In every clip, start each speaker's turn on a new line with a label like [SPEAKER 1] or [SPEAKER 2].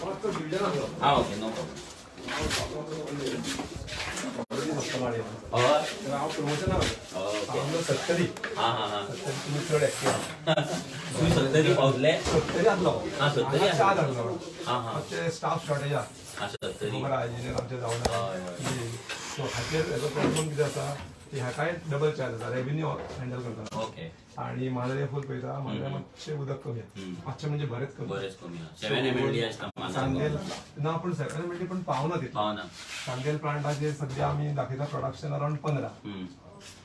[SPEAKER 1] मातसो डिविजन आसलो.
[SPEAKER 2] हा, ओके, नो प्रॉब्लेम. हय.
[SPEAKER 1] हांव प्रमोशना.
[SPEAKER 2] ओके.
[SPEAKER 1] सत्तरी.
[SPEAKER 2] हा हा हा
[SPEAKER 1] सत्तरी तुमी चड एक्टिव.
[SPEAKER 2] तुम्ही सत्तरी पावतले?
[SPEAKER 1] सत्तरी आसलो.
[SPEAKER 2] हा, सत्तरी आसलो.
[SPEAKER 1] चार आसलो.
[SPEAKER 2] हा हा
[SPEAKER 1] मातशे स्टाफ शॉर्टेज आसा.
[SPEAKER 2] हा, सत्तरी.
[SPEAKER 1] खबर आहा, इंजिनियर आमचे जावना.
[SPEAKER 2] हय, हय.
[SPEAKER 1] सो हाचेर हेजो प्रॉब्लम कितें आसा की हाकाय डबल चार्ज जाता रेव्हेन्यू हँडल करतना. आणि मांद्रे फूल पळयता, मांद्रे मातशें उदक कमी आसा. मातशें म्हणजे बरेंच कमी.
[SPEAKER 2] बरेच कमी. 7 MLD आसता मांद्रे.
[SPEAKER 1] चांदेल ना, पूण 7 MLD पण पावना तितलें.
[SPEAKER 2] पावना.
[SPEAKER 1] चांदेल प्लांटाचेर सध्या आमी दाखयता production around 15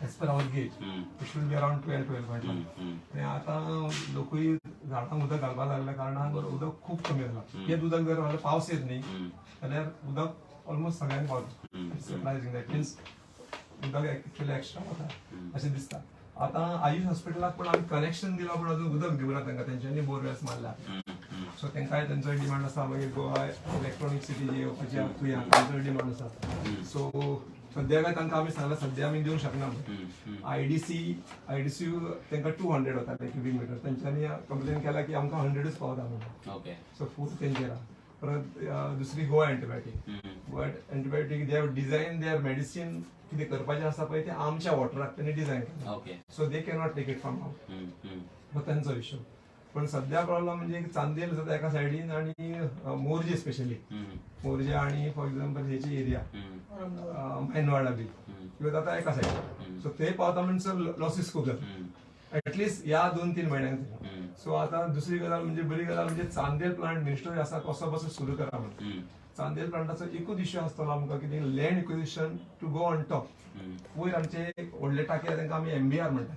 [SPEAKER 1] as per our gauge. It should be around 12, 12.1. आणि आता लोकूय झाडांक उदक घालपाक लागल्या कारणान उदक खूब कमी जाला. हेच उदक जर जाल्यार पावस येत न्ही जाल्यार उदक ऑलमोस्ट सगळ्यांक पावता. सरप्रायझींग, that means उदक एक्चुअली एक्स्ट्रा वता अशें दिसता. आतां आयुष हॉस्पिटलाक पण आमी कनेक्शन दिलां, पूण अजून उदक दिवना तांकां. तेंच्यांनी बोरवेल्स मारला. सो तांकांय तेंचोय डिमांड आसा. मागीर गोवा इलेक्ट्रॉनीक सिटी जी येवपाची आहा तुया, तांचोय डिमांड आसा. सो सद्या काय तांकां आमी सांगलां, सद्या आमी दिवंक शकना. आयडीसी तांकां 200 वताले क्युबीक मिटर. तेंच्यांनी कंप्लेन केला की आमकां 100च पावता म्हणून. सो फूल तेंचेर आहा. परत दुसरी Goa antibiotic. Goa antibiotic, they have design their medicine. कितें करपाचें आसा पळय, तें आमच्या वॉटराक तेणी डिझायन केलां. So they cannot take it from out. हो तांचो इश्यू. पण सध्या प्रॉब्लेम म्हणजे चांदेल जाता एका सायडीन आणि मोरजे, स्पेशली मोरजे आणि फॉर एक्झाम्पल हेची एरिया मायनवाडा बी किंवा जाता एका सायडीन. सो ते पावता म्हणसर लॉसीस खूप जाता, एटलिस्ट ह्या 2-3 म्हयन्यांक. सो आता दुसरी गजाल म्हणजे, बरी गजाल म्हणजे चांदेल प्लांट मिनिस्टर आसा कसो बसो सुरू करा म्हणून. चांदेल प्लांटाचो एकूच इश्यू आसतलो आमकां कितें, land acquisition to go on top. वयर आमचे एक व्हडले टाकी आहा, तांकां आमी एमबीआर म्हणटा.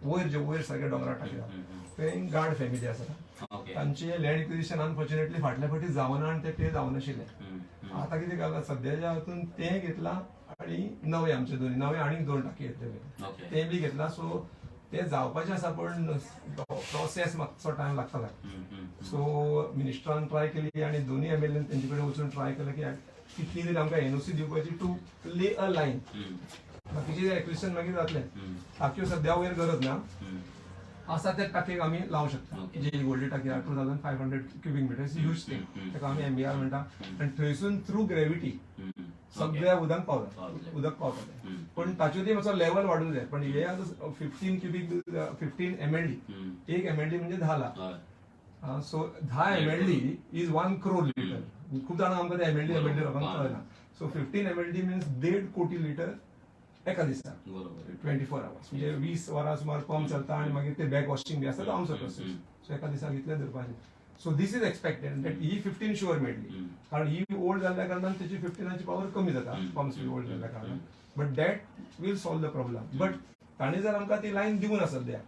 [SPEAKER 1] वयर जे वयर सगळे दोंगरार टाकी आहा, थंय गार्ड फॅमिली आसा. तांचे लँड एक्विजिशन अनफॉर्च्युनेटली फाटल्या फावटी जावना आनी ते पे जावनाशिल्ले. आता कितें केलां, सद्याच्या हातून तें घेतलां आणि नवे आमचे दोन नवे आनीक दोन टाकी येतले, ते बी घेतला. सो ते जावपाचे आसा, पण प्रोसेस मातसो टायम लागता. सो मिनिस्टरान ट्राय केली आणि दोन्ही एमएलएन तेंचे कडेन वचून ट्राय केलं की कितली तरी आमकां एनओसी दिवपाची टू ले अ लायन. बाकीचे एक्विजिशन मागीर जातलें. टाक्यो सद्या वयर गरज ना आसा, त्या टाकयेक आमी लावंक शकता. जी व्हडली टाकी आहा, 2500 cubic meter, huge thing. ताका आमी एमबीआर म्हणटा आनी थंयसून थ्रू ग्रेविटी सगळ्या उदक पावता.
[SPEAKER 2] पावतलें.
[SPEAKER 1] उदक पावता, पण ताचेरूय मातसो लेवल वाडूंक जाय. पण हे आतां 15 क्युबीक, 15 MLD. 1 MLD म्हणजे 10 lakh. So 10 MLD is 1 crore litre. खूप जाणां आमकां ते एमएलडी एमएलडी लोकांक कळना. सो 15 एमएलडी मिन्स 1.5 कोटी लिटर एका दिसा. 24 आवर्स म्हणजे 20 वरां सुमार पंप चलता आणि मागीर ते बॅक वॉशिंग बी आसता, तो आमचो प्रोसेस. सो एका दिसाक इतलें धरपाचें. So this is expected that he 15 sure मेळटली, कारण ही ओल्ड जाल्ल्या कारणान तेची 15ची पावर कमी जाता, पंप्स बी ओल्ड जाल्ल्या कारणान, but that will solve the problem. But ताणी जर आमकां ती लायन दिवना सद्या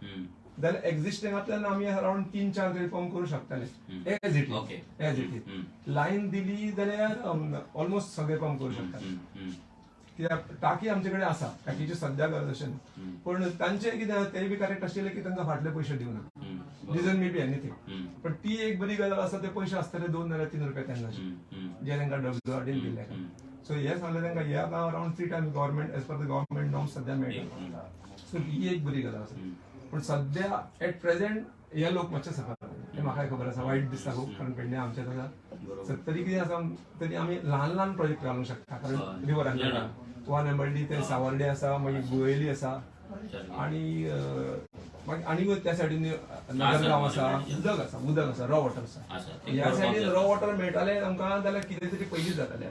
[SPEAKER 1] जाल्यार एक्झिस्टिंगांतल्यान आमी अराउंड तीन चार तरी पंप करूं शकताले as it as it is. Line दिली जाल्यार ऑलमोस्ट सगळे पंप करू शकता, कित्याक टाकी आमचे कडेन आसा. टाकीची सद्या गरज अशें ना. पण तांचे कितें आहा, ते बी करेक्ट आशिल्ले की तांकां फाटले पयशे दिवना. रिजन मे बी एनिथींग, पण ती एक बरी गजाल आसा, ते पयशे आसतले 2 नाल्यार 3 रुपया तेन्नाचे जे तांकां डब्ल्यूआरडीन दिल्ले. सो हे सांगलें तांकां, हे आतां around three times government, as per the government norm सद्या मेळटा. सो ही एक बरी गजाल आसा. पण सद्या एट प्रेझेंट हे लोक मातशे सफर, हे म्हाकाय खबर आसा. वायट दिसता खूब, कारण पेडणे आमचेच आसा. तरी कितें आसा, तरी आमी ल्हान ल्हान प्रोजेक्ट घालूंक शकता, कारण रिवर 1 MLD ते सावर्डे आसा, मागीर गुवेली आसा आणि मागीर आनी त्या सायडीन नगरगांव आसा. उदक आसा, उदक आसा, रॉ वॉटर आसा.
[SPEAKER 2] आसा.
[SPEAKER 1] ह्या सायडीन रॉ वॉटर मेळटालें आमकां जाल्यार कितें तरी पयलींच जातालें.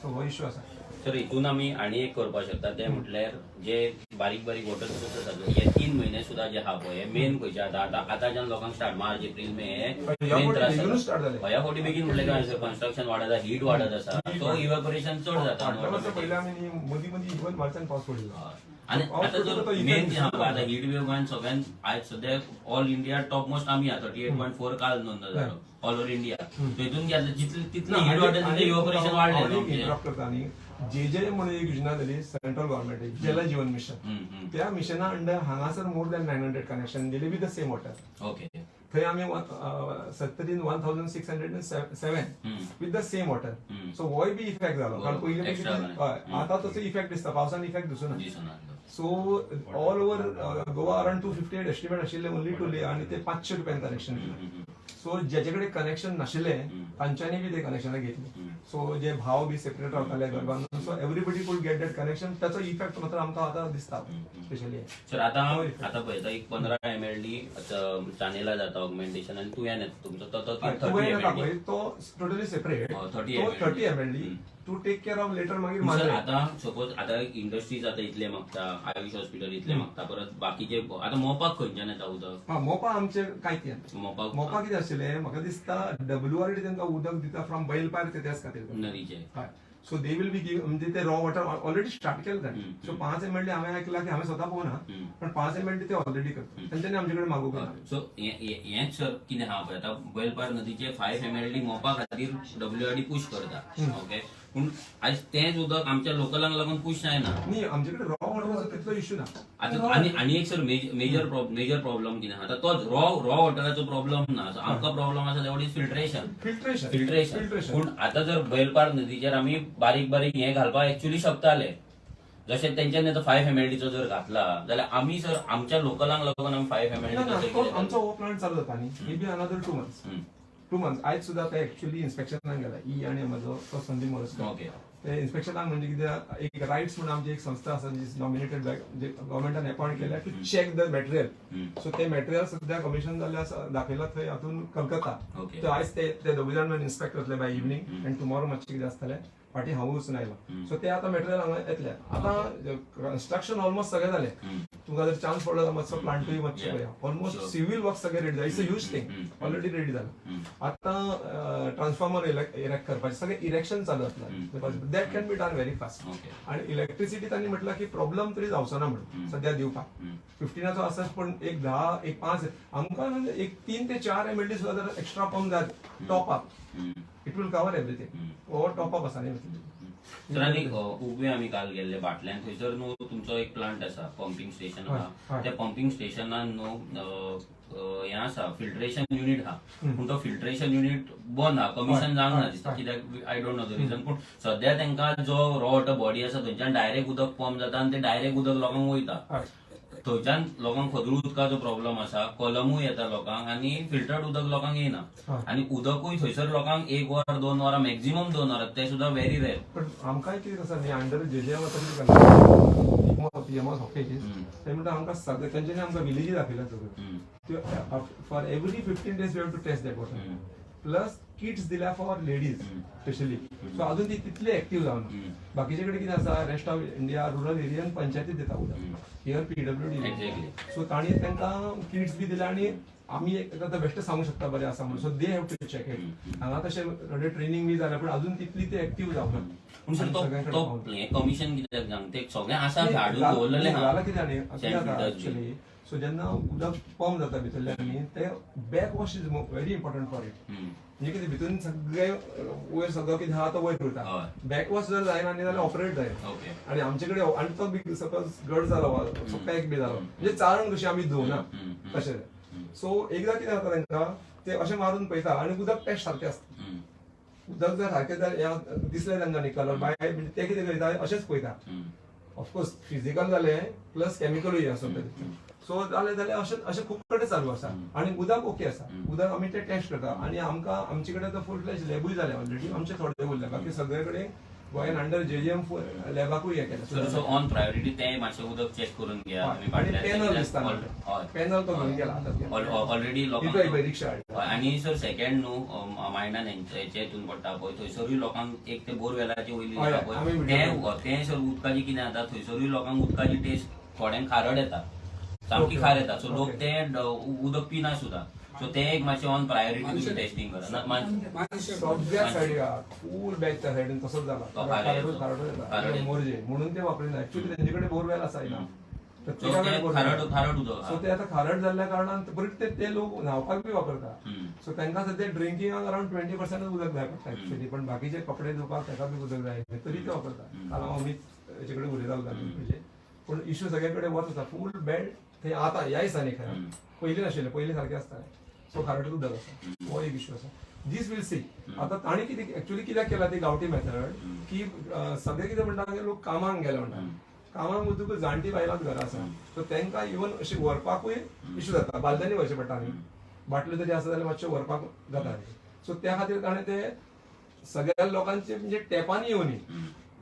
[SPEAKER 1] सो हो इश्यू आसा.
[SPEAKER 2] सर, हितून आमी आनी एक करपाक शकता, ते म्हटल्यार जे बारीक बारीक वॉटर सोर्सेस आसा, हे 3 म्हयने सुद्दां जे आहा पळय, हे मेन खंयचे आतां आतां आतांच्यान लोकांक स्टार्ट मार्च, एप्रील, मे हे
[SPEAKER 1] ह्या
[SPEAKER 2] मेन
[SPEAKER 1] फावटी
[SPEAKER 2] त्रास
[SPEAKER 1] बेगीनूच
[SPEAKER 2] जाता.
[SPEAKER 1] स्टार्ट जाले.
[SPEAKER 2] ह्या फावटी बेगीन म्हटल्यार काय, कन्स्ट्रक्शन वाडत आसा, हीट वाडत आसा, सो इव्हॅपोरेशन चड जाता.
[SPEAKER 1] फाटल्या वर्सा पयलीं आमी न्ही मदीं मदीं इवन मार्चान पावस पडिल्लो.
[SPEAKER 2] आणि
[SPEAKER 1] पावस
[SPEAKER 2] आता
[SPEAKER 1] पडलो
[SPEAKER 2] जर
[SPEAKER 1] तो
[SPEAKER 2] मेन
[SPEAKER 1] effect
[SPEAKER 2] जे आहा पळय,
[SPEAKER 1] दिसता.
[SPEAKER 2] आता हीट वेव्हान सगळ्यान आयज सद्याक ऑल इंडिया टॉप मोस्ट आमी आहा. 38.4 काल नोंद जालो ऑल ओव्हर इंडिया. तितून घेतलं जितले तितले हीट वाडटा तितले इव्हॅपोरेशन वाडले न्हू आमचें.
[SPEAKER 1] इंटरप्ट करता. न्ही, जे जे म्हणून एक योजना जाली सेंट्रल गव्हर्मेंट, जल जीवन मिशन.
[SPEAKER 2] हम्म, हम्म.
[SPEAKER 1] त्या मिशना अंडर हांगासर more than 900 connection दिले विथ the same water. थंय आमी सत्तरीन 1607 with the same water. So होय बी इफेक्ट जालो, कारण पयलीं
[SPEAKER 2] Extra
[SPEAKER 1] पयलीं
[SPEAKER 2] जालें.
[SPEAKER 1] हय, आतां तसो इफेक्ट दिसता, पावसान इफेक्ट दिसना.
[SPEAKER 2] दिसना.
[SPEAKER 1] So all over Goa around 258 estimate आशिल्ले ओनली टू ले आणि ते 500 रुपयान कनेक्शन दिलें. सो ज्याचे कडेन कनेक्शन नाशिल्लें तांच्यांनी बी ते कनेक्शनां घेतली. सो जे भाव बी सेपरेट रावताले घर बांदून, so everybody could get that connection. त्याचो इफेक्ट मात्र आमकां आतां दिसता स्पेशली.
[SPEAKER 2] सर, आता आता पळयता, एक 15 एमएलडी चानेला जाता ऑगमेंटेशन आनी तुयान येता तुमचो तो तो 30 एमएलडी.
[SPEAKER 1] तो टोटली सेपरेट.
[SPEAKER 2] 30.
[SPEAKER 1] तो 30 MLD to take care of later मागीर
[SPEAKER 2] सर,
[SPEAKER 1] मांद्रे.
[SPEAKER 2] आता सपोज आता इंडस्ट्रीज आता इतले मागता, आयुष हॉस्पिटल इतले मागता, परत बाकीचे आता मोपाक खंयच्यान येता उदक?
[SPEAKER 1] हा, मोपा आमचे कांयच येना.
[SPEAKER 2] मोपाक?
[SPEAKER 1] मोपा कितें आशिल्लें, म्हाका दिसता डब्ल्यू आर डी तांकां उदक दिता फ्रॉम बैलपार, ते त्याच खातीर.
[SPEAKER 2] नदीचे?
[SPEAKER 1] हय, so they will be give, म्हणजे ते रॉ वॉटर ऑलरेडी स्टार्ट केलं तांणी. सो 5 एमएलडी हांवें आयकलां की, हांवें स्वता पळोवना, पण 5 एमएलडी ते ऑलरेडी करता. तेंच्यांनी आमचे कडेन मागूंक ना.
[SPEAKER 2] सो हेंच सर, कितें आहा पळय, आतां बैलपार नदीचे 5 एमएलडी मोपा खातीर डब्ल्यूआरडी पुश करता, ओके, पूण आयज तेंच उदक आमच्या लोकलांक लागून पुश जायना.
[SPEAKER 1] न्ही, आमचे कडेन रॉ वॉटराचो तितलो इश्यू ना.
[SPEAKER 2] आतां आनी एक सर, मेजर प्रॉब्लम कितें आहा, आतां तोच रॉ रॉ वॉटराचो प्रॉब्लम ना. So आमकां प्रॉब्लम आसा तेवढी फिल्ट्रेशन.
[SPEAKER 1] फिल्ट्रेशन.
[SPEAKER 2] फिल्ट्रेशन.
[SPEAKER 1] फिल्ट्रेशन.
[SPEAKER 2] पूण आतां जर बैलपार नदीचेर आमी बारीक बारीक हें घालपाक एक्चुअली शकताले, जशें तेंच्यांनी आतां 5 एमएलडीचो जर घातला जाल्यार आमी सर आमच्या लोकलांक लागून आमी फायव्ह
[SPEAKER 1] ना ना,
[SPEAKER 2] एमएलडी.
[SPEAKER 1] तो आमचो हो प्लांट चालू जाता न्ही, may be another 2 months. 2 months. आयज सुद्दां ते एक्च्युअली इन्स्पेक्शनाक गेला ई आणि म्हजो तो संदीप मोरजकर. ते इन्स्पेक्शनाक म्हणजे कितें, एक रायट्स म्हणून आमची एक संस्था आसा जी नॉमिनेटेड बाय गव्हर्मेंटान अपॉइंट केल्या to check the material. So ते मटेरियल सध्या कमिशन जाल्ले आसा, दाखयला थंय हातून कलकत्ता. तर आयज ते ते दोगूय जाण इन्स्पेक्ट करतले बाय इव्हनिंग आनी टुमॉरो मातशें कितें आसतलें, फाटीं हांवूय वचून आयलो. सो ते आतां मटेरियल हांगा येतले. आतां कन्स्ट्रक्शन ऑलमोस्ट सगळें जालें. तुमकां जर चान्स पडलो जाल्यार मातसो प्लांटूय मातशें पळया. ऑलमोस्ट सिव्हिल वर्क सगळें रेडी जालें. It's a huge thing, already ready जालां. आतां ट्रान्सफॉर्मर इरेक्ट करपाचें, सगळें इरेक्शन चालू जातलें. That can be done very fast. आणि इलेक्ट्रिसिटी तांणी म्हटलं की प्रॉब्लेम तरी जावचो ना म्हणून सध्या दिवपाक. 15चो आसा, पण एक 10, एक 5, आमकां म्हणजे एक 3 ते 4 एमएलडी सुद्दां जर एक्स्ट्रा पंप जात top up, it will cover everything. हो टॉप अप आसा न्ही.
[SPEAKER 2] सर, आनी उगवे आमी काल गेल्ले बाटल्यान, थंयसर न्हू तुमचो एक प्लांट आसा, पंपिंग स्टेशन आहा. त्या पंपिंग स्टेशनान न्हू अ, हें आसा, फिल्ट्रेशन युनिट आहा, पूण तो फिल्ट्रेशन युनिट बंद आहा, कमिशन जावंक ना दिसता. कित्याक, I don't know the reason, पूण सद्या तांकां जो रॉ वॉटर बॉडी आसा थंयच्यान डायरेक्ट उदक पंप जाता आनी ते डायरेक्ट उदक लोकांक वयता. थंयच्यान लोकांक खदूळ उदकाचो प्रॉब्लम आसा, कलमूय येता लोकांक आनी फिल्टर्ड उदक लोकांक येना. आनी उदकूय थंयसर लोकांक एक वर, 2 वरां, मॅक्झिमम 2 वरां, ते सुद्दां व्हेरी रेर.
[SPEAKER 1] पण आमकांय कितें आसा न्ही, अंडर जे जे आतां कितें करता पीएमओ ऑफिस, ते म्हणटा आमकां सगळें तेंच्यांनी आमकां विलेजी दाखयला सगळ्यो त्यो. For every 15 days we have to test that water, plus kits दिल्या फॉर लेडीज स्पेशली. सो अजून ती तितली एक्टीव जावना. बाकीचे कडेन कितें आसा, rest of India rural एरियान पंचायतीत दिता उदक, here PWD. सो तांणी तांकां किट्स बी दिल्या आनी आमी एक आतां बेश्टें सांगूंक शकता बरें आसा म्हणून. So they have to check it. हांगा तशें थोडे ट्रेनिंग बी जालें, पूण अजून तितली ती एक्टीव जावना.
[SPEAKER 2] पूण सर, तो
[SPEAKER 1] सगळ्यांकडे
[SPEAKER 2] तो
[SPEAKER 1] पावना.
[SPEAKER 2] हें कमिशन कित्याक जावंक, ते सगळें आसा, हाडून दवरलेलें
[SPEAKER 1] जाला
[SPEAKER 2] आहा.
[SPEAKER 1] कितें जाणा,
[SPEAKER 2] Sand
[SPEAKER 1] जाता
[SPEAKER 2] filters.
[SPEAKER 1] Actually. सो जेन्ना उदक पंप जाता भितरल्यान न्ही, ते back wash is very important for it. म्हणजे कितें, भितून सगळे वयर सगळो कितें आहा तो वयर उरता. बॅक वॉश जर जायना न्ही जाल्यार ऑपरेट जायना. आणि आमचे कडेन आनी तो बी सपोज गड जालो, पॅक बी जालो, म्हणजे चाळण कशी आमी धुवना तशें. सो एकदां कितें जाता, तांकां ते अशें मारून पळयता आनी उदक टेस्ट सारकें आसता. उदक जर सारकें जर हें दिसलें तांकां न्ही कलर बाय, म्हणजे ते कितें करता, अशेंच पळयता. ऑफकोर्स फिजिकल जालें, प्लस केमिकलूय आसता तितून. सो जालें जाल्यार अशें अशें खूब कडेन चालू आसा आनी उदक ओके आसा. उदक आमी ते टेस्ट करता आनी आमकां आमचे कडेन आतां फूल फ्लॅज लॅबूय जाले ऑलरेडी. आमचे थोडे उरले, बाकी सगळे कडेन गोंयान अंडर जेजीएम लॅबाकूय हें
[SPEAKER 2] सर,
[SPEAKER 1] केलें.
[SPEAKER 2] सो ऑन प्रायोरिटी ते मातशें उदक चॅक करून घ्या तुमी.
[SPEAKER 1] आनी पॅनल दिसता, पॅनल तो घेवन गेला आतां.
[SPEAKER 2] ऑलरेडी
[SPEAKER 1] इतलो एक
[SPEAKER 2] लोकांक
[SPEAKER 1] रिक्षा हाडटा.
[SPEAKER 2] हय, आनी सर, सेकंड न्हू मायणान हेचे हितून पडटा पळय, थंयसरूय लोकांक एक ते बोरवेलाचे वयली
[SPEAKER 1] हय,
[SPEAKER 2] पळय
[SPEAKER 1] आमी video
[SPEAKER 2] ते सर उदकाची कितें जाता, थंयसरूय लोकांक उदकाची टेस्ट थोड्यांक खारड येता, सामकी खार येता. सो लोक ते उदक पिना सुद्दां. सो ते एक मातशें ऑन प्रायोरिटी तुम्ही टेस्टिंग करा
[SPEAKER 1] सगळ्या सायडी फूल बॅच त्या सायडीन तसोच जाला.
[SPEAKER 2] तो खारड येतो.
[SPEAKER 1] खारड
[SPEAKER 2] खारड
[SPEAKER 1] येता
[SPEAKER 2] येतो.
[SPEAKER 1] मोरजे म्हणून ते वापरिना. ऍक्च्युली तेंचे कडेन बोरवेल आसा ना.
[SPEAKER 2] सो ते खारड खारड उदक.
[SPEAKER 1] सो ते आतां खारड जाल्ल्या कारणान परत ते ते लोक न्हांवपाक बी वापरता. सो तांकां सद्या ड्रिंकिंगाक अराउंड 20% उदक जाय पडटा ऍक्च्युली, पण बाकीचे कपडे धुवपाक ताका बी उदक जाय, तरी ते वापरता. काल हांव अमीत हेचे कडेन उलयतालो म्हणजे, पूण इश्यू सगळे कडेन वच आसा फूल बेल्ट थंय आतां ह्या दिसांनी खरें, पयलीं नाशिल्लें, पयलीं सारकें आसतालें. सो खारट उदक आसा, हो एक इश्यू आसा. दीस वील सी. आतां तांणी कितें एक्चुअली कित्याक केला ती गांवठी मेथड की सगळे कितें म्हणटा की लोक कामाक गेले म्हणटा, कामाक वतकूच जाणटी बायलांच घरा आसा, सो तांकां इवन अशी व्हरपाकूय इश्यू जाता, बालद्यांनी व्हरचें पडटा न्ही. बाटल्यो तरी आसा जाल्यार मातश्यो व्हरपाक जाता. सो त्या खातीर ताणें ते सगळ्या लोकांचे म्हणजे टॅपांनी येवनी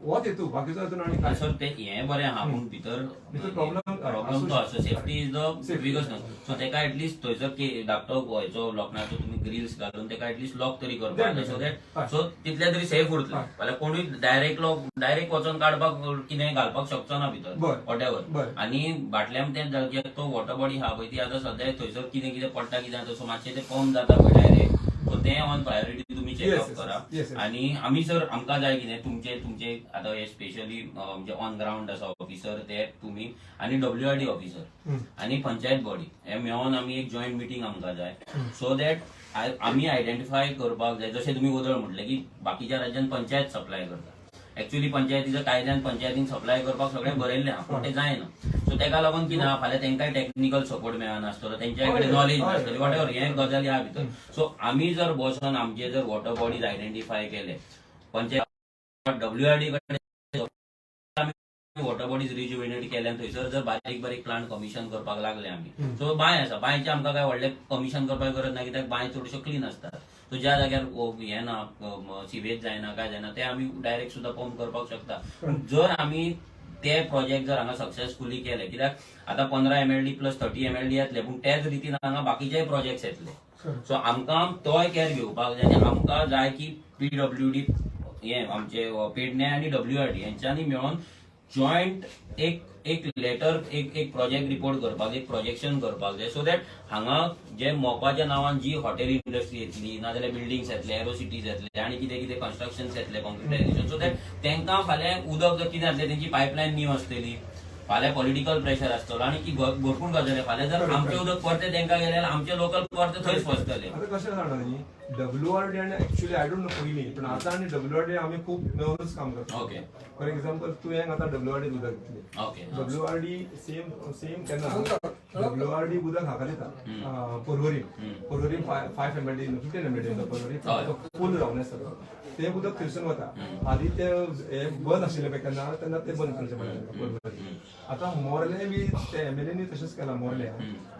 [SPEAKER 1] होच हेतू, बाकीचो हेतू आनी काय.
[SPEAKER 2] सर ते हें बरें आहा पूण भितर
[SPEAKER 1] भितर प्रॉब्लेम
[SPEAKER 2] तो आसा. Safety is the biggest. So तेका एटलिस्ट थंयसर धाकटो हेचो लोखणाचो तुमी ग्रिल्स घालून तेका एटलिस्ट लॉक तरी करपाक जाय, सो that so तितले तरी सेफ उरतले. जाल्यार कोणूय डायरेक्ट लॉक डायरेक्ट वचोन काडपाक कितें घालपाक शकचो ना भितर, what ever. आनी बाटल्यान तें जालें कित्याक तो वॉटर बॉडी आहा पळय ती आतां सद्या थंयसर कितें कितें पडटा कितें जाता, सो मातशें तें पंप जाता पळय डायरेक्ट. सो तें ऑन प्रायोरिटी तुमी चॅकअप करा. आनी आमी सर आमकां जाय कितें तुमचे तुमचे आतां हे स्पेशली म्हणजे ऑन ग्रावंड आसा ऑफिसर ते तुमी आनी डब्ल्यूआरडी ऑफिसर आनी पंचायत बॉडी हे मेळोन आमी एक जॉयंट मिटींग आमकां जाय, सो that आमी आयडेंटिफाय करपाक जाय. जशें तुमी वदळ म्हटलें की बाकीच्या राज्यान पंचायत सप्लाय करता, एक्चुअली पंचायतीच्या कायद्यान पंचायतीन सप्लाय करपाक सगळें बरयल्लें आहा पूण तें जायना. सो तेका लागून कितें आहा फाल्यां तेंकांय टॅक्निकल सपोर्ट मेळनासतलो, तेंच्या कडेन नॉलेज नासतली, what ever हे गजाली आहा भितर. सो आमी जर बसोन आमचे जर वॉटर बॉडीज आयडेंटिफाय केले, पंचायत डब्ल्यूआरडी कडेन वॉटर बॉडीज रिज्युविनेट केले आनी थंयसर जर बारीक बारीक प्लांट कमिशन करपाक लागले आमी, सो बांय आसा, बांयचे आमकां काय व्हडलें कमिशन करपाक गरज ना कित्याक बांय चडश्यो क्लीन आसतात. सो ज्या जाग्यार हें ना सिवेज जायना काय जायना ते आमी डायरेक्ट सुद्दां पंप करपाक शकता. जर आमी ते प्रोजेक्ट जर हांगा सक्सेसफुली केले, कित्याक आतां 15 MLD plus 30 MLD येतले पूण त्याच रितीन हांगा बाकीचेय प्रोजेक्ट्स येतले. सो आमकां तोय कॅर घेवपाक जाय आनी आमकां जाय की पीडब्ल्यूडी हे आमचे पेडणे आनी डब्ल्यूआरडी हेंच्यांनी मेळोन जॉयंट एक एक लेटर एक एक प्रोजेक्ट रिपोर्ट करपाक, एक प्रोजेक्शन करपाक जाय, सो that हांगा जे मोपाच्या नांवान जी हॉटेल इंडस्ट्री येतली नाजाल्यार बिल्डिंग्स येतले, एरो सिटीज येतले आनी कितें कितें कन्स्ट्रक्शन येतले, कॉन्क्रिटायझेशन, सो that तेंकां फाल्यां उदक जर कितें जातलें तेंची पायपलायन न्यू आसतली, फाल्यां पॉलिटिकल प्रेशर आसतलो आनी की भरपूर गजाली. फाल्यां जर आमचें उदक परतें तेंकां गेलें जाल्यार आमचे लोकल परते थंयच फसतले.
[SPEAKER 1] आतां कशें जाणा न्ही डब्ल्यूआरडी आनी एक्चुअली I don't know पयलीं, पण आतां आनी डब्ल्यूआरडी आमी खूब मेळूनच काम करता.
[SPEAKER 2] ओके,
[SPEAKER 1] फॉर एक्झाम्पल तुवें आतां डब्ल्यूआरडी उदक दितली,
[SPEAKER 2] ओके,
[SPEAKER 1] डब्ल्यूआरडी सेम सेम केन्ना डब्ल्यूआरडी उदक हाका दिता Porvorim, Porvorim 5 MLD 15 MLD Porvorim फूल जावन आसता ते उदक थंयसून वता. आदी ते बंद आशिल्ले पळय केन्ना तेन्ना ते बंद करचें पडलें पोरवरी. आतां मोर्ले बी ते एमएलएनी तशेंच केलां, मोर्ले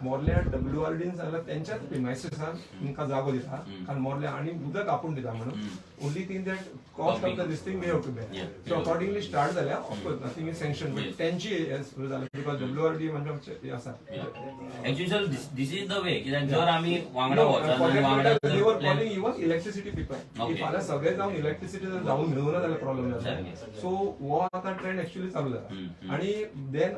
[SPEAKER 1] मोर्ले डब्ल्यूआरडीन सांगला तेंच्याच प्रिमायसिसान तुमकां जागो दिता कारण मोर्ले आनी उदक आपूण दिता म्हणून. Only thing that cost of the this thing we have to bear. So accordingly start जाल्या, of course nothing is sanction but तेंची सुरू जालें because डब्ल्यूआरडी म्हणजे आसा.
[SPEAKER 2] Actually sir this is the way कित्याक जर आमी वांगडा वचना
[SPEAKER 1] इवन इलेक्ट्रिसिटी पिपल फाल्यां सगळे जावन इलेक्ट्रिसिटी जर जावन मेळूना जाल्यार प्रॉब्लेम जाता. सो हो आतां ट्रेंड एक्चुअली चालू जाला आनी then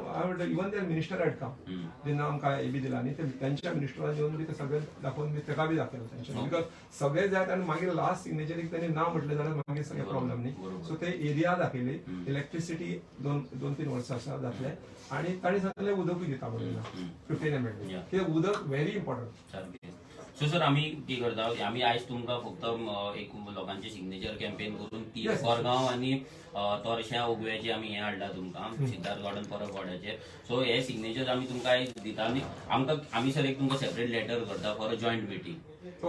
[SPEAKER 1] even their minister had come जेन्ना आमकां हे बी दिला आनी तेंच्या मिनिस्टरान येवन बी ते सगळे दाखोवन बी तेका बी दाखयलें तेंच्या because सगळे जायत आनी मागीर लास्ट सिग्नेचरीक तेणी ना म्हटलें जाल्यार मागीर सगळे प्रॉब्लेम न्ही. सो ते एरिया दाखयली, इलेक्ट्रिसिटी 2-3 वर्सां आसा जातले आनी तांणी सांगलें उदकूय दिता म्हणून 15 MLD कित्याक उदक व्हेरी इम्पॉर्टंट.
[SPEAKER 2] सो सर आमी कितें करता, आमी आयज तुमकां फक्त एक लोकांचे सिग्नेचर कॅम्पेन करून ती कोरगांव आनी तोरश्या उगव्याचे आमी हें हाडला तुमकां सिद्धार्थ गार्डन परब वाड्याचेर. सो हे सिग्नेचर आमी तुमकां आयज दिता आनी आमकां आमी सर एक तुमकां सेपरेट लेटर करता for a joint meeting.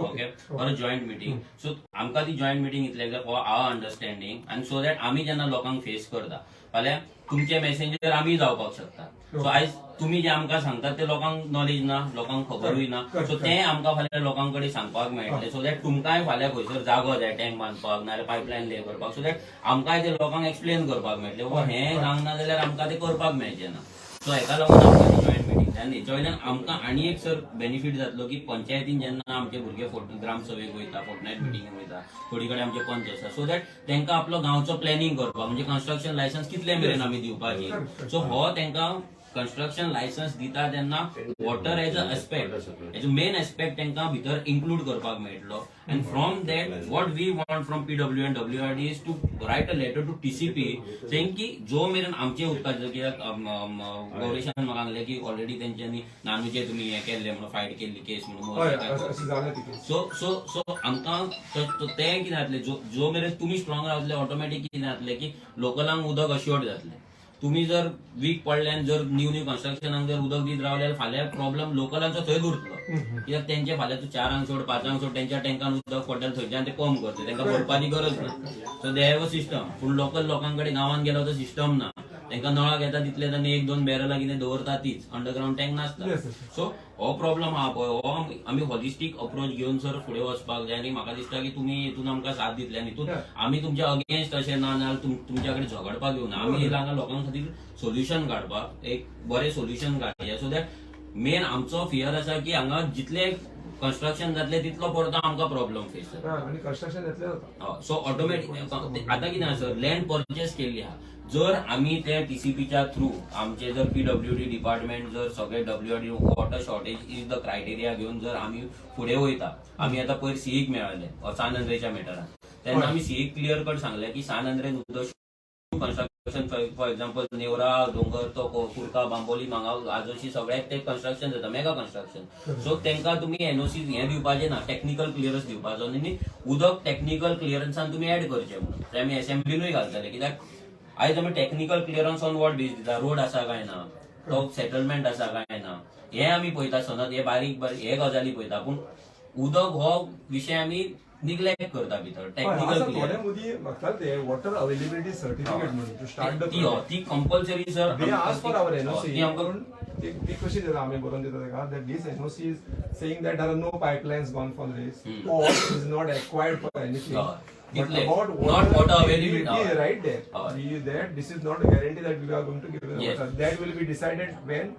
[SPEAKER 2] Okay, for a joint meeting. So आमकां ती जॉयंट मिटींग इतलें जाय फॉर our understanding आनी सो that आमी जेन्ना लोकांक फेस करता फाल्यां तुमचे मॅसेंजर आमी जावपाक शकता. सो आयज तुमी जे आमकां सांगतात ते लोकांक नॉलेज ना, लोकांक खबरूय ना, सो तें आमकां फाल्यां लोकां कडेन सांगपाक मेळटलें सो that तुमकांय फाल्यां खंयसर जागो जाय टँक बांदपाक नाजाल्यार पायपलायन ले करपाक, सो that आमकांय ते लोकांक एक्सप्लेन करपाक मेळटलें बाबा हें जावंक जाल्यार आमकां तें करपाक मेळचें ना. सो हेका लागून आमकां जॉयंट मिटींग जाय आनी हेच्या वयल्यान आमकां आनी एक सर बेनिफीट जातलो की पंचायतीन जेन्ना आमचे भुरगे ग्रामसभेक वयता, फोर्टनायट मिटींगेक वयता, थोडी कडेन आमचे पंच आसा, सो that तांकां आपलो गांवचो प्लॅनिंग करपाक म्हणजे कन्स्ट्रक्शन लायसन्स कितले मेरेन आमी दिवपाची, सो हो तांकां कन्स्ट्रक्शन लायसन्स दिता तेन्ना water as a aspect as a main aspect तांकां भितर इन्क्लूड करपाक मेळटलो. And from that what we want from PW and WRD is to write a letter to TCP saying की जो मेरेन आमचे उदकाचो कित्याक गौरेशान म्हाका सांगलें की ऑलरेडी तेंच्यांनी नानूचे तुमी हें केल्लें म्हणून फायट केल्ली केस म्हणून. सो सो सो आमकां तें कितें जातलें जो मेरेन तुमी स्ट्रॉंग रावतले ऑटोमॅटीक कितें जातलें की लोकलांक उदक अश्योर्ड जातलें. तुम्ही जर वीक पडले आनी जर न्यू न्यू कन्स्ट्रक्शनाक जर उदक दीत रावले जाल्यार फाल्यां प्रॉब्लम लोकलांचो थंयच उरतलो कित्याक तेंचे फाल्यां तूं 4 सोड 5 सोड तेंच्या टँकान उदक पडटलें थंयच्यान ते पंप करतले, तेंकां भरपाची गरज ना. So they have a system. पूण लोकल लोकां कडेन गांवांत गेलो तो सिस्टम ना, तांकां नळाक येता तितले तांणी एक दोन बॅरलां कितें दवरता तीच, अंडरग्रावंड टँक नासता. सो हो प्रॉब्लम आहा पळय, हो आमी हॉलिस्टीक अप्रोच घेवन सर फुडें वचपाक जाय. आनी म्हाका दिसता की तुमी हितून आमकां साथ दितले आनी हितून आमी तुमच्या अगेन्स्ट अशें ना नाजाल्यार तुमच्या कडेन झगडपाक येवना. आमी येयला हांगा लोकां खातीर सोल्युशन काडपाक, एक बरें सोल्युशन काडया. सो that main आमचो फियर आसा की हांगा जितले कन्स्ट्रक्शन जातले तितलो परतो आमकां प्रॉब्लम फेस जाता.
[SPEAKER 1] आनी कन्स्ट्रक्शन जातले जाता.
[SPEAKER 2] सो ऑटोमॅटीक आतां कितें आसा सर, लँड परचेस केल्ली आहा. जर आमी ते टीसीपीच्या थ्रू आमचे जर पीडब्ल्यूडी डिपार्टमेंट जर सगळे WRD water shortage is the criteria घेवन जर आमी फुडें वयता, आमी आतां पयर सीईक मेळ्ळे सान आंद्रेच्या मॅटरान, तेन्ना आमी सीईक क्लियर कट सांगलें की सान आंद्रेन उदक कन्स्ट्रक्शन, फॉर एग्जाम्पल नेवरा, दोंगर, तो कुर्का, बांबोली, हांगा आजोशी सगळ्याक ते कन्स्ट्रक्शन जाता, मेगा कन्स्ट्रक्शन. सो तांकां तुमी एनओसी हें दिवपाचें ना, टॅक्निकल क्लियरन्स दिवपाचो आनी उदक टॅक्निकल क्लियरन्सान तुमी एड करचें म्हणून. ते आमी एसेंब्लीनूय घालतले, कित्याक आयज आमी technical clearance on what base दिता? रोड आसा काय ना, तो सेटलमेंट आसा काय ना, हे आमी पळयता सनद, हे बारीक बारीक हे गजाली पळयता. पूण उदक हो विशय आमी निग्लेक्ट करता भितर टॅक्निकल
[SPEAKER 1] थोडे
[SPEAKER 2] क्लियरन्स.
[SPEAKER 1] मदीं मागताले ते वॉटर अवेलेबिलिटी सर्टिफिकेट म्हणून टू स्टार्ट the
[SPEAKER 2] ती ती compulsory sir.
[SPEAKER 1] They ask for our NOC.
[SPEAKER 2] ती आमकां
[SPEAKER 1] पूण ती कशी दिता आमी बरोवन दिता ताका that this NOC is saying that there are no pipelines gone for this or is not acquired for anything. But
[SPEAKER 2] तितले.
[SPEAKER 1] about
[SPEAKER 2] Not water availability.
[SPEAKER 1] We right there. We that this is not a guarantee that we are going to give you the water. That will be decided when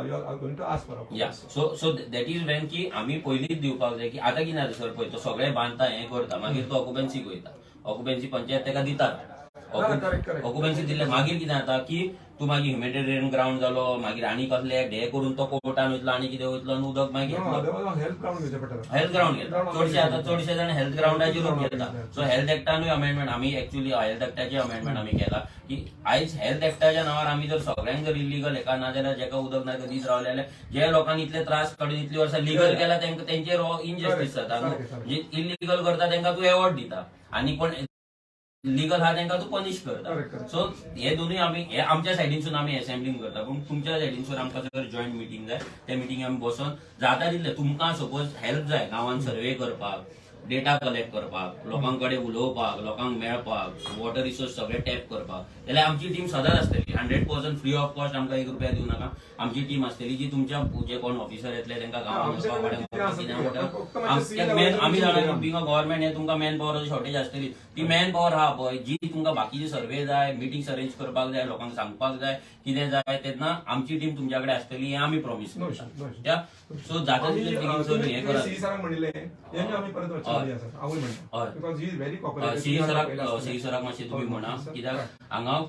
[SPEAKER 1] you are going to ask for a
[SPEAKER 2] या, so that is when की आमी पयलींच दिवपाक जाय की आतां कितें जाता सर, पळय तो सगळे बांदता, हें करता, मागीर तो ऑक्युपन्सीक वयता, ऑक्युपन्सी पंचायत ताका दितात.
[SPEAKER 1] Correct, correct.
[SPEAKER 2] Occupancy दिले मागीर कितें जाता की तूं मागीर ह्युमॅनिटेरियन ग्रावंड जालो, मागीर आनी कसले हे करून तो कोर्टान वयतलो आनी कितें वयतलो आनी उदक मागीर
[SPEAKER 1] No,
[SPEAKER 2] घेतलो.
[SPEAKER 1] otherwise health ground घेवचें पडटा.
[SPEAKER 2] हेल्थ ग्रावंड घेता चडशे, आतां चडशे जाण हेल्थ ग्रावंडाचेरूच घेता. सो हेल्थ एक्टानूय अमेंडमेंट आमी, एक्चुअली हेल्थ एक्टाचे अमेंडमेंट आमी केला की आयज हेल्थ एक्टाच्या नांवार आमी जर सगळ्यांक जर इलिगल हेका ना जाल्यार जेका उदक ना दीत रावले जाल्यार जे लोकांनी इतले त्रास काडून इतली वर्सां लिगल केला तांकां तेंचेर हो इनजस्टीस जाता न्हू.
[SPEAKER 1] सारकें.
[SPEAKER 2] जे इलिगल करता तांकां तूं एवॉर्ड दिता आनी कोण लिगल आहा तांकां तूं पनिश करता.
[SPEAKER 1] Correct, correct.
[SPEAKER 2] सो हे दोनूय आमी हे आमच्या सायडीनसून आमी असेंब्लींग करता, पूण तुमच्या सायडीनसून आमकां जर जॉयंट मिटींग जाय, त्या मिटींग आमी बसोन जाता तितले तुमकां सपोज हेल्प जाय गांवान सर्वे करपाक, डेटा कलेक्ट करपाक, लोकां कडेन उलोवपाक, लोकांक मेळपाक, वॉटर रिसोर्स सगळे टॅप करपाक, जाल्यार आमची टीम सदांच आसतली. 100% फ्री ऑफ कॉस्ट, आमकां एक रुपया दिवं नाका. आमची टीम आसतली जी तुमच्या जे कोण ऑफिसर येतले तांकां गांवांत
[SPEAKER 1] आमचे
[SPEAKER 2] वचपाक
[SPEAKER 1] कडेन कितें आसा
[SPEAKER 2] कितें
[SPEAKER 1] ते
[SPEAKER 2] म्हणटा,
[SPEAKER 1] फक्त मातशें
[SPEAKER 2] आमच्या
[SPEAKER 1] C
[SPEAKER 2] main
[SPEAKER 1] level
[SPEAKER 2] आमी जाणा
[SPEAKER 1] चे
[SPEAKER 2] बिंग गव्हर्मेंट हे तुमकां मॅन पॉवराची शॉर्टेज आसतली. ती मॅन पॉवर आहा पळय जी तुमकां बाकीचे सर्वे जाय, मिटींग्स अरेंज करपाक जाय, लोकांक सांगपाक जाय, कितें जाय, तेन्ना आमची टीम तुमच्या कडेन आसतली हें आमी promise
[SPEAKER 1] No issue, no issue.
[SPEAKER 2] या, सो जाता तितले बेगीन सर हें करात.
[SPEAKER 1] सी सरांक म्हणिल्लें, हें आमी परत वचचे आसा हांवूय म्हणटा, because he is very cooperative.
[SPEAKER 2] C सराक मातशें तुमी म्हणा, कित्याक हांगा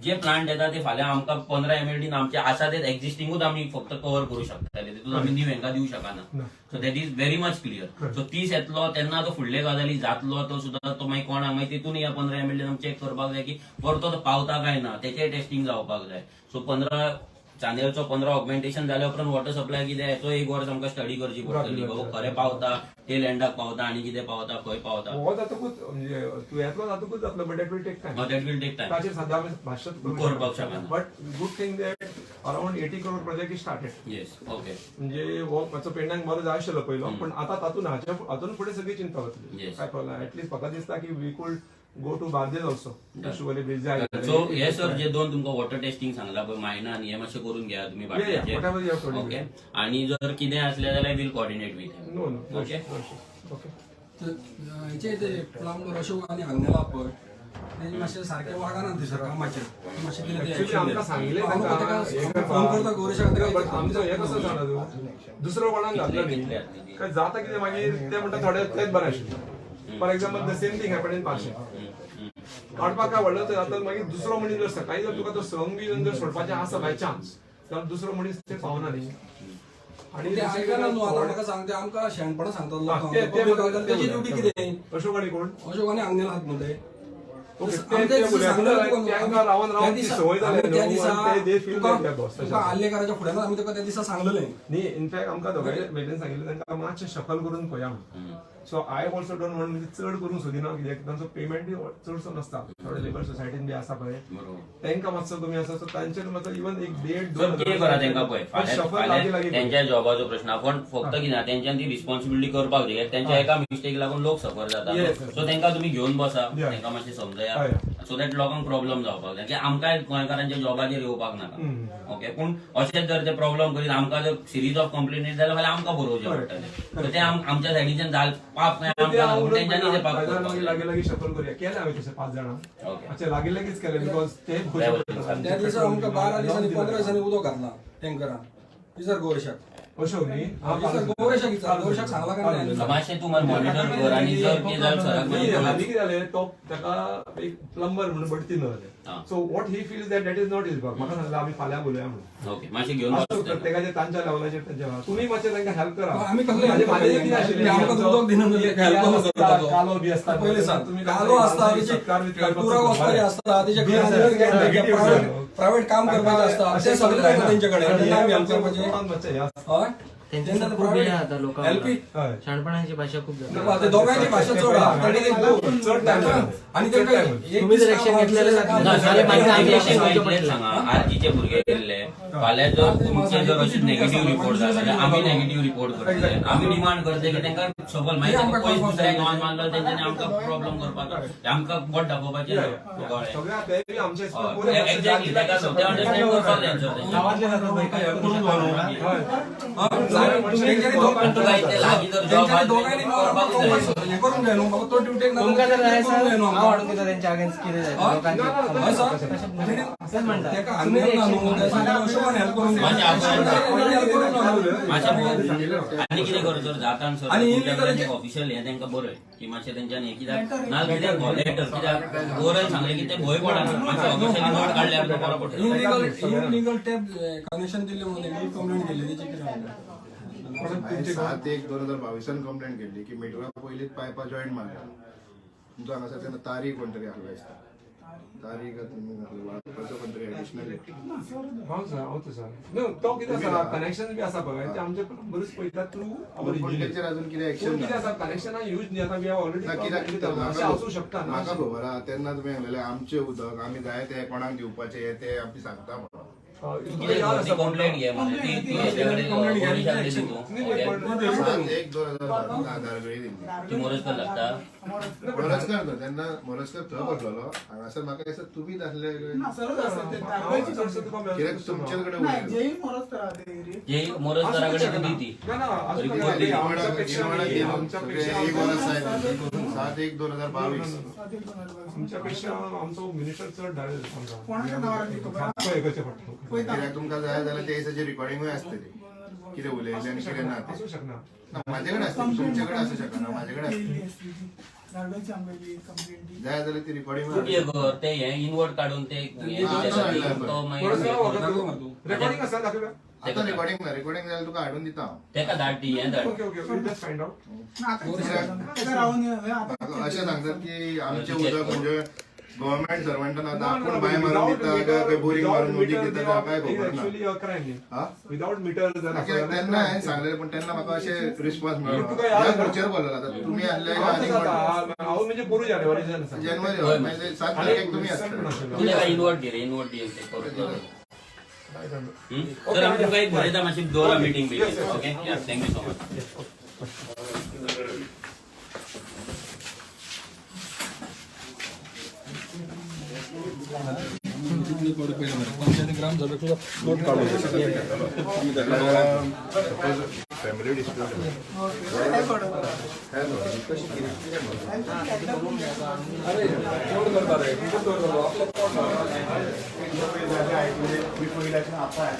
[SPEAKER 2] जे प्लांट येता ते फाल्यां आमकां 15 एमएलडीन आमचे आसा ते एक्झिस्टिंगूच आमी फक्त कव्हर करूं शकतले, तितून आमी न्यू हेंका दिवं शकना. So that is very much clear. So 30 येतलो तेन्ना तो फुडले गजाली जातलो, तो सुद्दां तो मागीर कोणाक मागीर तितून ह्या 15 एमएलडीन आमी चॅक करपाक जाय की परतो तो पावता काय ना, तेचें टेस्टिंग जावपाक जाय. सो 15 चानेलचो 15 ऑगमेंटेशन जाल्या उपरांत वॉटर सप्लाय कितें हेचो एक वर्स आमकां स्टडी करची पडटली, बाबा खरें पावता, टेल एंडाक पावता आनी कितें पावता, खंय पावता.
[SPEAKER 1] हो जातकूच म्हणजे तूं येतलो जातकूच जातलो, but that will take time.
[SPEAKER 2] That will take time.
[SPEAKER 1] ताचेर सद्या आमी भाशण
[SPEAKER 2] करपाक शकना.
[SPEAKER 1] But good thing that around 80 crore project is started.
[SPEAKER 2] Yes okay
[SPEAKER 1] म्हणजे हो मातसो पेंडांग बरो जाय आशिल्लो पयलो, पण आतां तातूंत हाच्या हातून फुडें सगळी चिंता वतली. काय problem, at least म्हाका दिसता की we could go to Bardez also, Siolim bridge जाय.
[SPEAKER 2] सो हे सर जे दोन तुमकां वॉटर टेस्टिंग सांगला पळय मायना आनी हे मातशें करून घेया तुमी
[SPEAKER 1] whatever you have told me.
[SPEAKER 2] Okay, आनी जर कितें आसलें जाल्यार we'll coordinate with.
[SPEAKER 1] No no.
[SPEAKER 2] Okay.
[SPEAKER 1] Okay.
[SPEAKER 3] हेचे ते प्लंबर अशोक आनी हांगेला पळय तेजे मातशें सारकें वागना थंयसर कामाचेर मातशें कितें ते
[SPEAKER 1] ऍक्च्युली आमकां सांगिल्लें.
[SPEAKER 3] हांव ताका फोन करता गौरेशाक.
[SPEAKER 1] बट आमचो हें कसो जाणा तूं, दुसरो कोणाक घातलो न्ही काय जाता कितें मागीर ते म्हणटा थोडे तेच बरें आशिल्लें. For example, the same thing happen in Parcem. काडपाक काय व्हडलो जाता, मागीर दुसरो मनीस जर सकाळी जर तुका तो संक बी जर सोडपाचें आसा बाय चान्स जाल्यार दुसरो मनीस ते पावना न्ही.
[SPEAKER 3] आणि ते आयकना न्हू. आतां म्हाका सांग, ते आमकां शेणपणां सांगतात लोकांक, तेजी ड्युटी कितें?
[SPEAKER 1] अशोक आनी कोण?
[SPEAKER 3] अशोक आनी हांगेल हात म्हणटा.
[SPEAKER 1] ओके, ते तांकां रावन रावन ती संवय जाल्या
[SPEAKER 3] त्या
[SPEAKER 1] न्हू, आनी ते they feel
[SPEAKER 3] दिसा
[SPEAKER 1] that they are boss.
[SPEAKER 3] तुका आल्लेकाराच्या फुड्यान आमी तुका त्या दिसा सांगलेलें
[SPEAKER 1] न्ही, इनफॅक्ट आमकां दोगांय मेरेन सांगिल्लें तांकां मातशें शफल करून पळया म्हणून. So I also don't want म्हणजे चड करूंक सोदिना, कित्याक तांचो पेमेंट बी चडसो नासता. थोडे लेबर सोसायटीन बी आसा पळय, तांकां मातसो कमी आसा, सो तांचेर मातसो इवन एक देड
[SPEAKER 2] सर
[SPEAKER 1] दोन
[SPEAKER 2] कितें करा तांकां पळय,
[SPEAKER 1] शफल
[SPEAKER 2] फाल्यां
[SPEAKER 1] लागीं लागीं
[SPEAKER 2] तेंच्या जॉबाचो प्रश्न आपण फक्त कितें तेंच्यान ती रिस्पॉन्सिबिलिटी करपाक जाय, कित्याक तेंच्या एका मिस्टेक लागून लोक सफर जाता.
[SPEAKER 1] Yes, sir.
[SPEAKER 2] सो तांकां तुमी घेवन बसा,
[SPEAKER 1] Yeah.
[SPEAKER 2] तांकां मातशें समजया. करूया सो that लोकांक प्रॉब्लम जावपाक जाय की आमकांय गोंयकारांच्या जॉबाचेर येवपाक नाका. ओके, पूण अशेंच जर ते प्रॉब्लम करीत आमकां जर सिरीज ऑफ कंप्लेन येत जाल्यार फाल्यां आमकां बरोवचें पडटलें. सो ते आमच्या सायडीच्यान जाल पाप नाही आमकां, तेंच्यांनी ते पाप करपाक जाय.
[SPEAKER 1] लागीं लागीं शफल करूया केलें हांवें तशें 5 जाणां. अच्छा, लागीं लागींच केलें because ते
[SPEAKER 3] त्या दिसा आमकां 12 दिसांनी 15 दिसांनी उदक घातलां टँकरान. विचार गोरेशाक
[SPEAKER 1] अशोक न्ही,
[SPEAKER 3] गोरेशाक विचार, गोरेशाक सांगला काय नाही.
[SPEAKER 2] मातशें तूं मॉनिटर कर आनी जर कितें जालें सराक
[SPEAKER 1] हालीं कितें जालें, तो ताका एक प्लंबर म्हणून बडती न जालें. So what he feels that that is not his work. म्हाका सांगलें आमी फाल्यां उलोवया म्हणून.
[SPEAKER 2] ओके, मातशें घेवन
[SPEAKER 1] प्रत्येकाचे तांच्या लेवलाचेर तांच्या तुमी मातशें तांकां हेल्प करा.
[SPEAKER 3] आमी कसले
[SPEAKER 1] कालो बी आसता,
[SPEAKER 3] पयलीं सांग कालो आसता, आसता, प्रायव्हेट काम करपाचें आसता, ते सगळे तेंचे कडेन आमी हेल्प करपाचें. हय,
[SPEAKER 4] शाणपणाची भाषा खूप जाता,
[SPEAKER 3] दोगांची भाषा चड
[SPEAKER 1] चड.
[SPEAKER 3] आनी
[SPEAKER 4] तुम्ही जर ऍक्शन घेतलेलं
[SPEAKER 2] सांगा, आरजीचे भुरगे गेल्ले फाल्यां जर तुमचे जर अशे नेगेटिव्ह रिपोर्ट जाले जाल्यार आमी नेगेटिव्ह रिपोर्ट करतले. आमी डिमांड करतले की तांकां सगळ मागीर पयस दुसऱ्या गांवान मारलो तेंच्यांनी आमकां प्रॉब्लम करपाक, आमकां बोट दाखोवपाचें. एक्झॅक्टली, ताका ते अंडरस्टँड करपाक जाय. आनी कितें कर जर जाता सर ऑफिशियल हें तांकां बरय की मातशें तेंच्यांनी कित्याक ना कित्याक लेटर कित्याक ओरल सांगलें की ते भंय पडना, मातशें ऑफिशियली नोट काडल्यार तो बरो पडटा.
[SPEAKER 3] इलिगल टॅप कनेक्शन दिल्लें म्हणून कंप्लेंट केल्ली तेची कितें?
[SPEAKER 5] 7/1/2022 कंप्लेंट केल्ली की मिटरा पयलींच पायपां जॉयंट मारल्या. तुमचो हांगासर तेन्ना तारीख कोण तरी आहलो दिसता, तारीख वाडपाचो कोण तरी एडिशनल.
[SPEAKER 1] हांव सर, हांव तसो न्हू, तो कितें आसा कनेक्शन बी आसा पळय, ते आमचे प्लंबरूच पळयता थ्रू our engineer.
[SPEAKER 5] तेचेर अजून कितें एक्शन
[SPEAKER 1] कितें आसा कनेक्शना यूज न्ही, आतां we have already
[SPEAKER 5] कित्याक
[SPEAKER 1] अशें आसूं शकता.
[SPEAKER 5] म्हाका खबर आहा तेन्ना तुमी सांगलेलें आमचें उदक आमी जाय तें कोणाक दिवपाचें तें आमी सांगता म्हणून.
[SPEAKER 2] कंप्लेंट घे
[SPEAKER 5] 7/1/2022 दिल्ली.
[SPEAKER 2] ती मोरजकर लागता,
[SPEAKER 5] मोरजकर न्हू तेन्ना मोरजकर थंय बसलेलो हांगासर. म्हाका दिसता तुमीच आसले कित्याक तुमचे कडेन
[SPEAKER 2] मोरजकरा कडेन दी ती
[SPEAKER 5] 7/1/2022.
[SPEAKER 1] आमच्यापेक्षा आमचो मिनिस्टर चड धाडे.
[SPEAKER 5] कित्याक तुमकां जाय जाल्यार ते दिसाची रिकॉर्डिंगूय आसतली, कितें उलयलें आनी कितें ना
[SPEAKER 1] आसूं शकना.
[SPEAKER 5] म्हाजे कडेन आसतली, तुमचे कडेन आसूं शकना, म्हाजे कडेन आसतली. जाय जाल्यार ती रिकॉर्डिंग
[SPEAKER 2] ते हें इनवर्ट काडून ते
[SPEAKER 1] रेकॉर्डिंग आसा दाखयला.
[SPEAKER 5] आतां रिकॉर्डिंग ना, रिकॉर्डिंग जाल्यार तुका हाडून दिता हांव.
[SPEAKER 2] तेका धाड ती हें धाड.
[SPEAKER 1] Okay okay, just find out.
[SPEAKER 5] अशें सांगतात की आमचें उदक म्हणजे गव्हर्नमेंट सर्वंटान आतां आपूण बांय मारून दिता काय बोरींग मारून उदीक दिता काय खबर ना.
[SPEAKER 1] विदाउट मिटर
[SPEAKER 5] तेन्ना हांवें सांगलें, पूण तेन्ना म्हाका अशें रिस्पॉन्स मेळ्ळो. ह्या खुर्चेर बोल्लो आतां तुमी आसले
[SPEAKER 1] हांव म्हणजे पोरू जानेवारी
[SPEAKER 5] जानेवारी 7 तारखेक तुमी आसतले.
[SPEAKER 2] इनवर्ट घे रे, इनवर्ट दी. सर आमी तुमकां एक बरयता, मातशी दवरा meeting be. Okay, thank you so much.
[SPEAKER 3] Panchayat ग्राम सभेक नोट काडून
[SPEAKER 5] फॅमिली डिस्प्यूट.
[SPEAKER 3] अरे चड करता रे, खूब चड करता.
[SPEAKER 5] आपल्या.